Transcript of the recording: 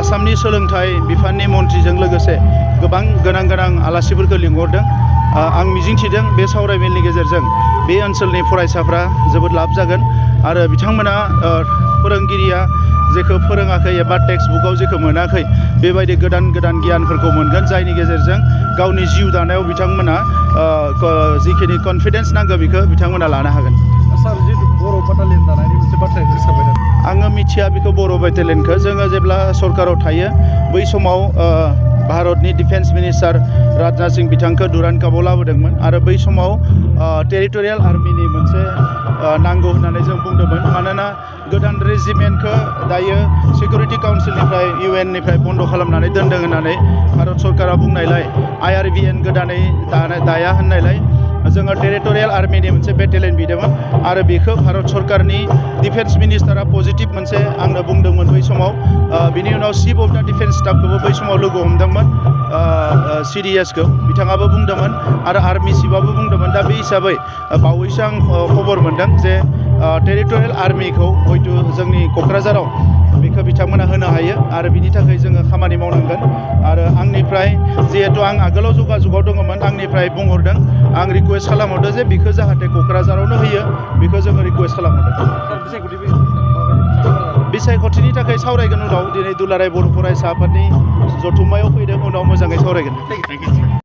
आसामनि सोलोंथाइ बिफाननि मन्थ्रिजों लोगोसे गोबां गोनां आलासिफोरखौ लिंहरदों। आं मिजिंथिदों बे सावरायमेलनि गेजेरजों बे ओनसोलनि फरायसाफ्रा जोबोद लाब जागोन आरो बिथांमोना फोरोंगिरिया जेखौ फोरोङाखै एबा टेक्स्ट बुकआव जेखौ मोनाखै बेबायदि गोदान गियानफोरखौ मोनगोन, जायनि गेजेरजों गावनि जिउ दानायाव बिथांमोना जिखिनि कनफिडेन्स नांगौ बेखौ बिथांमोना लानो हागोन। सार जिहेतु बर' बाटालियन दानायनि मोनसे बाथ्राया गोसोखांबाय दा आङो मिथिया बेखौ बर' बाटालियनखौ जोङो जेब्ला सरकाराव थायो बै समाव भारतनि डिफेन्स मिनिस्टार राजनाथ सिं बिथांखौ दुरान कापाव लाबोदोंमोन आरो बै समाव टेरिटरियेल आर्मिनि मोनसे नांगौ होननानै जों बुंदोंमोन। मानोना गोदान रेजिमेन्टखौ दायो सिकिउरिटि काउन्सिलनिफ्राय UN निफ्राय बन्द' खालामनानै दोनदों होननानै भारत सरकारा बुंनायलाय IRBN गोदानै दाया होननायलाय जोङो टेरिटरियेल आर्मिनि मोनसे बेटेलियन बिदोंमोन आरो बेखौ भारत सरकारनि डिफेन्स मिनिस्टारा पजिटिभ मोनसे आंनो बुंदोंमोन बै समाव। बिनि उनाव चिफ अफ द डिफेन्स स्टाफखौबो बै समाव लोगो हमदोंमोन CDS खौ, बिथाङाबो बुंदोंमोन आरो आर्मि चिफआबो बुंदोंमोन। दा बे हिसाबै बावैसो आं खबर मोनदों जे टेरिटरियेल आर्मिखौ हयथ' जोंनि क'क्राझाराव बेखौ बिथांमोना होनो हायो आरो बिनि थाखाय जोङो खामानि मावनांगोन। आरो आंनिफ्राय जिहेथु आं आगोलाव जगाजगाव दङमोन, आंनिफ्राय बुंहरदों, आं रिकुवेस्ट खालामहरदों जे बेखौ जाहाथे क'क्राझारावनो होयो, बेखौ जोङो रिकुवेस्ट खालामहरदों। बिसायख'थिनि थाखाय सावरायगोन उनाव। दिनै दुलाराय बर' फरायसा आफादनि जथुम्मायाव फैदों, उनाव मोजाङै सावरायगोन।